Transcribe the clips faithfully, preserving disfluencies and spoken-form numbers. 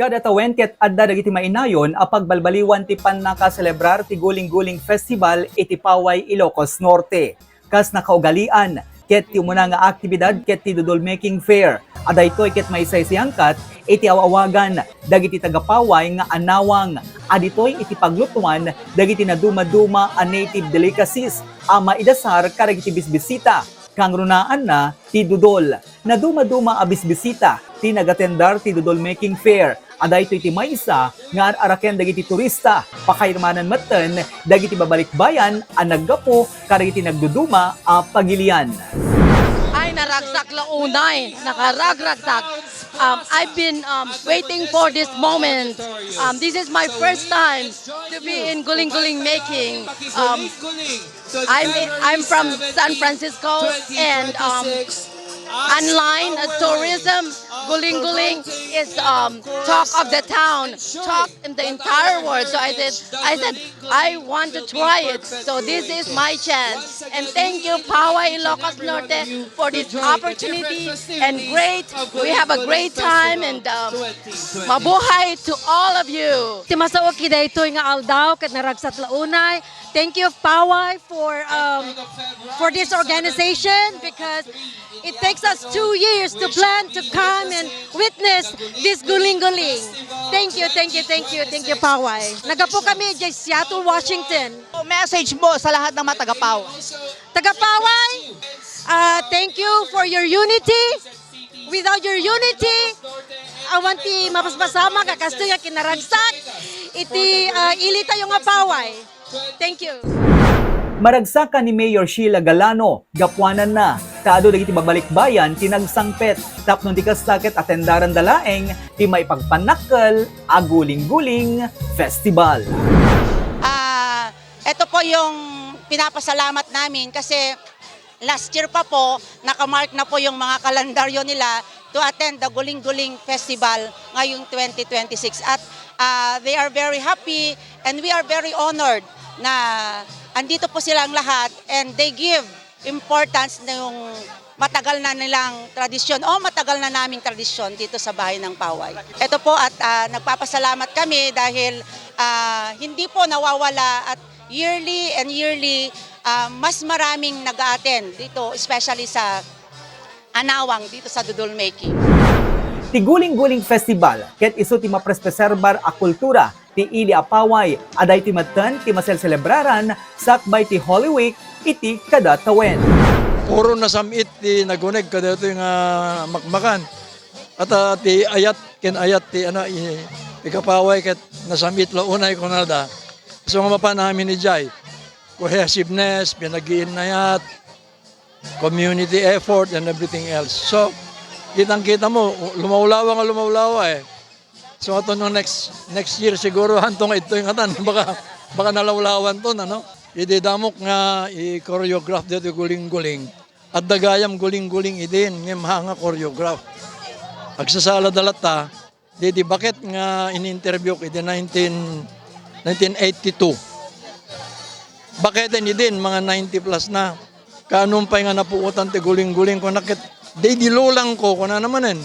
Kada tawen ket adda dagiti mainayon a pagbalbaliwan ti pannakaselebrar ti Guling-Guling Festival iti Paway, Ilocos Norte. Kas nakaugalian, ket ti umuna nga aktibidad ket ti dudol making fair, a daytoy ket maisaysayangkat iti aw-awagan dagiti taga-Paway nga anawang a ditoy iti paglutuan dagiti nadumaduma a native delicacies a maidasar kadagiti bisbisita. Kangrunaanna ti dudol. Nadumaduma a bisbisita ti nagatendar ti dudol making fair a daytoy ti maysa nga ar-araken dagiti turista, pakaymanan metten dagiti babalikbayan a naggapu kadagiti nagduduma a pagilian. Ay, naragsak la unay, nakaragragsak. Um, I've been um, waiting for this moment. Um, this is my first time to be in guling-guling making. Um, I'm I'm from San Francisco and um, online uh, tourism. Guling-guling is um, talk of the town, talk in the entire world. So I said, I said, I want to try it. So this is my chance. And thank you, Paway, Ilocos Norte, for this opportunity. And great, we have a great time and um, mabuhay to all of you. Ti masaok ki daytoy nga aldaw ket naragsak la unay. Thank you, Paway, for um, for this organization because it takes us two years to plan to come and witness this guling-guling. Thank you, thank you, thank you, thank you, Paway. Nagapu kami diay Seattle, Washington. Message mo sa lahat ng mga taga-Paway. Taga-Paway, uh, thank you for your unity. Without your unity, awan ti mapaspasamak a kastoy nga kinaragsak iti uh, ili tayo nga Paway. Thank you. Maragsakan ni Mayor Sheila Galano, gapuananna, ta adu dagiti babalikbayan ti nagsangpet, tapno di kasta ket atendaranda laeng ti maipagpannakkel a Guling-Guling Festival. Ah, ito po yung pinapasalamat namin kasi last year pa po, nakamark na po yung mga kalendaryo nila to attend the Guling-Guling Festival ngayong twenty twenty-six. At ah, they are very happy and we are very honored na andito po silang lahat and they give importance na yung matagal na nilang tradisyon o matagal na naming tradisyon dito sa Bahay ng Paway. Ito po at ah, nagpapasalamat kami dahil ah, hindi po nawawala at yearly and yearly ah, mas maraming nag-a-attend dito, especially sa Anawang, dito sa Dudol Making. Ti Guling-Guling Festival ket isu ti maprespreserbar a kultura ti ili a Paway a daytoy metten ti maselselebraran sakbay ti Holy Week iti kada tawen. Puro nasam-it ti naguneg kadaytoy nga makmakan. At ah, ti ayat ken ayat ti ano, i-, ikapaway ket nasam-it la unay kunada. So nga mapan amin idiay, cohesiveness, pinagiinnayat, community effort, and everything else. So, kitang-kita mo, lumawlawa nga lumawlawa eh. So, ato no next, next year siguro, hanto nga itoy nga tan, baka, baka nalawlawanton, ano? Idi damok nga i-choreograph dito guling-guling. Adda gayam guling-guling idin, ngem haan nga choreograph. Agsasala da latta, didi baket nga in-interview idi nineteen, nineteen eighty-two. Baketen idin, mga ninety plus na. Kaanum pay nga napuotan ti guling-guling, kuna ket, didi lolangko, kuna namanen.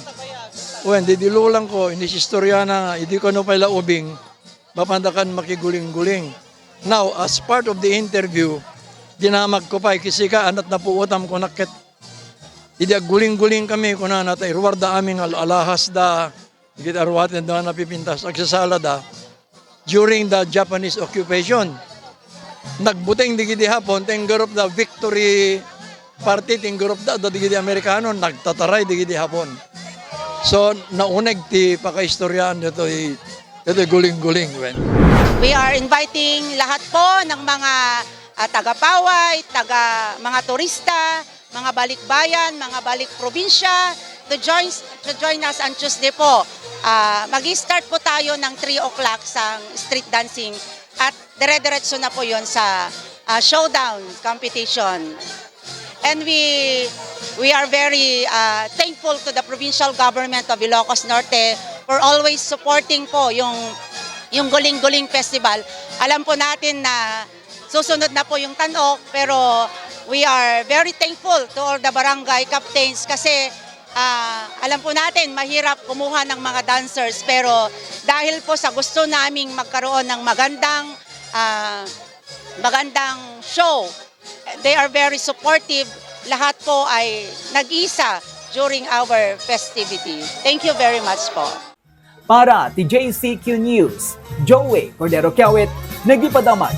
Wen, didi lolangko, inisistoriana, idi kano pay la ubing, mapandakan makiguling-guling. Now, as part of the interview, dinamagko pay, kisika, anat napuotam, kuna ket, idi agguling-guling kami, kunana, ta iruarda amin nga al-, alahasda, dagiti aruatenda nga napipintas, agsasalada during the Japanese occupation. Nagbuteng dagiti Hapon, ti inggarup da victory party, ti inggarup da, da dagiti Amerikano, nagtataray dagiti Hapon. So, nauneg ti pakaistoriaan ditoy, ditoy guling-guling, wen. We are inviting lahat po ng mga, ah, taga-Paway, taga, mga turista, mga balikbayan, mga balik probinsya, to join, to join us on Tuesday po. Ah, mag-start po tayo ng three o'clock sa street dancing at dire-diretso na po yon sa, ah, showdown competition. And we, we are very, ah, thankful to the provincial government of Ilocos Norte for always supporting po yung, yung Guling-Guling Festival. Alam po natin na susunod na po yung Tan-ok, pero we are very thankful to all the barangay captains kasi, Ah, alam po natin, mahirap kumuha ng mga dancers, pero dahil po sa gusto naming magkaroon ng magandang, ah, magandang show, they are very supportive. Lahat po ay nag-isa during our festivity. Thank you very much po. Para ti J C Q News, Joey Cordero Kiawit, nagipadaman